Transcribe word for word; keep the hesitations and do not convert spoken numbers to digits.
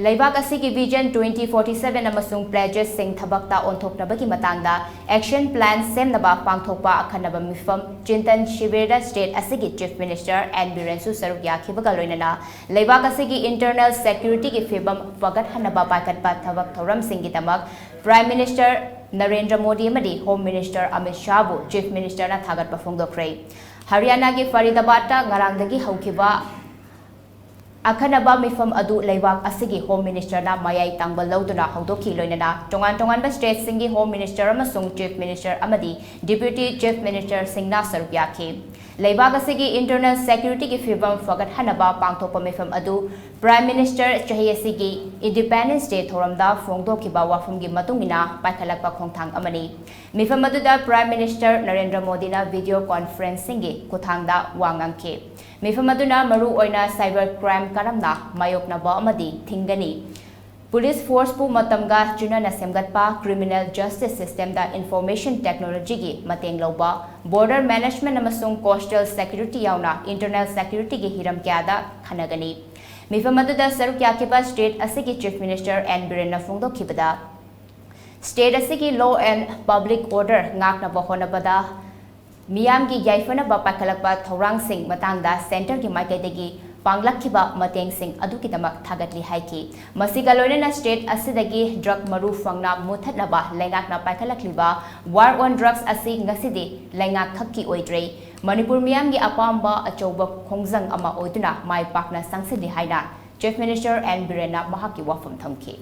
ꯂꯩꯕꯥꯛ ꯑꯁꯤꯒꯤ Vision twenty forty seven ꯑꯃꯁꯨꯡ Pledges ꯁꯤꯡ ꯊꯕꯛꯇ ꯑꯣꯟꯊꯣꯛꯅꯕꯒꯤ ꯃꯇꯥꯡꯗ Action Plan ꯁꯦꯝꯅꯕ ꯄꯥꯡꯊꯣꯛꯄ ꯑꯈꯟꯅꯕ ꯃꯤꯐꯝ ꯆꯤꯟꯇꯟ ꯁꯤꯕꯤꯔꯗ State ꯑꯁꯤꯒꯤ Chief Minister N ꯕꯤꯔꯦꯟꯁꯨ ꯁꯔꯨꯛ ꯌꯥꯈꯤꯕꯒ ꯂꯣꯏꯅꯅ ꯂꯩꯕꯥꯛ ꯑꯁꯤꯒꯤ Internal Security ꯒꯤ ꯐꯤꯕꯝ ꯐꯒꯠꯍꯟꯅꯕ ꯄꯥꯏꯈꯠꯄ ꯊꯕꯛ ꯊꯧꯔꯝꯁꯤꯡꯒꯤꯗꯃꯛ Prime Minister ꯅꯔꯦꯟꯗ꯭ꯔ ꯃꯣꯗꯤ ꯑꯃꯗꯤ Home Minister Amit ꯁꯥꯍꯕꯨ Chief Minister ꯅ ꯊꯥꯒꯠꯄ ꯐꯣꯡꯗꯣꯛꯈ꯭ꯔꯦ꯫ ꯍꯔꯤꯌꯥꯅꯥꯒꯤ ꯐꯔꯤꯗꯥꯕꯥꯗꯇ ꯉꯔꯥꯡꯗꯒꯤ ꯍꯧꯈꯤꯕ ꯑꯈꯟꯅꯕ ꯃꯤꯐꯝ ꯑꯗꯨ ꯂꯩꯕꯥꯛ ꯑꯁꯤꯒꯤ Home Minister ꯅ ꯃꯌꯥꯏ ꯇꯥꯡꯕ ꯂꯧꯗꯨꯅ ꯍꯧꯗꯣꯛꯈꯤ꯫ ꯂꯣꯏꯅꯅ ꯇꯣꯉꯥꯟ ꯇꯣꯉꯥꯟꯕ state ꯁꯤꯡꯒꯤ Home Minister ꯑꯃꯁꯨꯡ Chief Minister ꯑꯃꯗꯤ Deputy Chief Minister ꯁꯤꯡꯅ ꯁꯔꯨꯛ ꯌꯥꯈꯤ꯫ ꯂꯩꯕꯥꯛ ꯑꯁꯤꯒꯤ Internal Security ꯒꯤ ꯐꯤꯕꯝ ꯐꯒꯠꯍꯟꯅꯕ ꯄꯥꯡꯊꯣꯛꯄ ꯃꯤꯐꯝ ꯑꯗꯨ Prime Minister ꯆꯍꯤ ꯑꯁꯤꯒꯤ Independence Day ꯊꯧꯔꯝꯗ ꯐꯣꯡꯗꯣꯛꯈꯤꯕ ꯋꯥꯐꯝꯒꯤ ꯃꯇꯨꯡ ꯏꯟꯅ ꯄꯥꯏꯈꯠꯂꯛꯄ ꯈꯣꯡꯊꯥꯡ ꯑꯃꯅꯤ꯫ ꯃꯤꯐꯝ ꯑꯗꯨꯗ Prime Minister ꯅꯔꯦꯟꯗ꯭ꯔ ꯃꯣꯗꯤꯅ video conferencing ꯒꯤ ꯈꯨꯠꯊꯥꯡꯗ ꯋꯥ ꯉꯥꯡꯈꯤ꯫ ꯃꯤꯐꯝ ꯑꯗꯨꯅ ꯃꯔꯨ ꯑꯣꯏꯅ cyber crime ꯀꯔꯝꯅ ꯃꯥꯌꯣꯛꯅꯕ ꯑꯃꯗꯤ ꯊꯤꯡꯒꯅꯤ, police force ꯄꯨ ꯃꯇꯝꯒ ꯆꯨꯅꯅ ꯁꯦꯝꯒꯠꯄ, criminal justice system ꯗ information technology ꯒꯤ ꯃꯇꯦꯡ ꯂꯧꯕ, border management ꯑꯃꯁꯨꯡ coastal security ꯌꯥꯎꯅ internal security ꯒꯤ ꯍꯤꯔꯝ ꯀꯌꯥꯗ ꯈꯟꯅꯒꯅꯤ꯫ ꯃꯤꯐꯝ ꯑꯗꯨꯗ ꯁꯔꯨꯛ ꯌꯥꯈꯤꯕ state ꯑꯁꯤꯒꯤ Chief Minister N ꯕꯤꯔꯦꯟꯅ ꯐꯣꯡꯗꯣꯛꯈꯤꯕꯗ, state ꯑꯁꯤꯒꯤ law and public order ꯉꯥꯛꯅꯕ ꯍꯣꯠꯅꯕꯗ ꯃꯤꯌꯥꯝꯒꯤ ꯌꯥꯏꯐꯅꯕ ꯄꯥꯏꯈꯠꯂꯛꯄ ꯊꯧꯔꯥꯡꯁꯤꯡ ꯃꯇꯥꯡꯗ centre ꯒꯤ ꯃꯥꯏꯀꯩꯗꯒꯤ ꯄꯥꯡꯂꯛꯈꯤꯕ ꯃꯇꯦꯡꯁꯤꯡ ꯑꯗꯨꯒꯤꯗꯃꯛ ꯊꯥꯒꯠꯂꯤ ꯍꯥꯏꯈꯤ꯫ ꯃꯁꯤꯒ ꯂꯣꯏꯅꯅ state ꯑꯁꯤꯗꯒꯤ drug ꯃꯔꯨ ꯐꯪꯅ ꯃꯨꯠꯊꯠꯅꯕ ꯂꯩꯉꯥꯛꯅ ꯄꯥꯏꯈꯠꯂꯛꯂꯤꯕ war on drugs ꯑꯁꯤ ꯉꯁꯤꯗꯤ ꯂꯩꯉꯥꯛ ꯈꯛꯀꯤ ꯑꯣꯏꯗ꯭ꯔꯦ, ꯃꯅꯤꯄꯨꯔ ꯃꯤꯌꯥꯝꯒꯤ ꯑꯄꯥꯝꯕ ꯑꯆꯧꯕ ꯈꯣꯡꯖꯪ ꯑꯃ ꯑꯣꯏꯗꯨꯅ ꯃꯥꯏ ꯄꯥꯛꯅ ꯆꯪꯁꯤꯜꯂꯤ ꯍꯥꯏꯅ Chief Minister N ꯕꯤꯔꯦꯟꯅ ꯃꯍꯥꯛꯀꯤ ꯋꯥꯐꯝ ꯊꯝꯈꯤ꯫